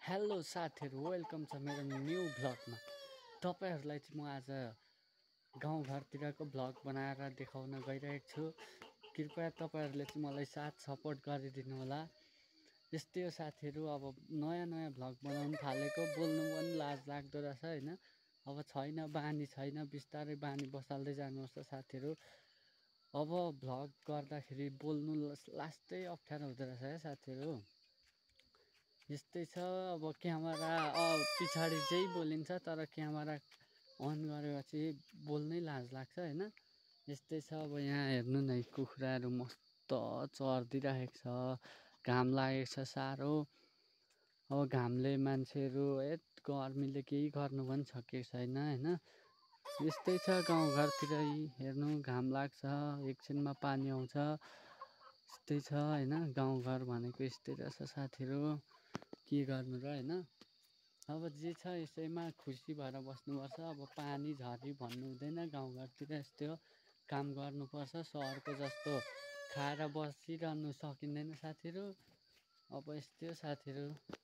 Hello साथीहरू, welcome छ मेरो न्यू भ्लगमा। तपाईँहरूलाई चाहिँ म आज गाउँघरतिरको भ्लग बनाएर देखाउन गइरहेको छु। कृपया तपाईँहरूले चाहिँ मलाई साथ सपोर्ट गरिदिनु होला। यस्तै हो साथीहरू, अब नयाँ भ्लग बनाउनु थालेको, बोल्नु पनि लाज लाग्दो रहेछ होइन। अब छैन, बानी छैन, बिस्तारै बानी बसाल्दै जानुपर्छ साथीहरू। अब भ्लग गर्दाखेरि बोल्नु लास्टै अप्ठ्यारो हुँदो रहेछ है साथीहरू। यस्तै छ, अब क्यामेरा पछाडि चाहिँ बोलिन्छ, तर क्यामेरा अन गरेपछि बोल्नै लाज लाग्छ होइन। यस्तै छ, अब यहाँ हेर्नु न, कुखुराहरू मस्त चरिदिइराखेको छ। घाम लागेको छ साह्रो। अब घामले मान्छेहरू गर्मीले केही गर्नु पनि सकेको छैन होइन। यस्तै छ गाउँघरतिर हेर्नु, घाम लाग्छ, एकछिनमा पानी आउँछ। यस्तै छ होइन, गाउँघर भनेको यस्तै रहेछ साथीहरू। के गर्नु र होइन। अब जे छ यसैमा खुसी भएर बस्नुपर्छ। अब पानी झरी भन्नु हुँदैन, गाउँघरतिर यस्तै हो, काम गर्नुपर्छ। सहरको जस्तो खाएर बसिरहनु सकिँदैन साथीहरू। अब यस्तै हो साथीहरू।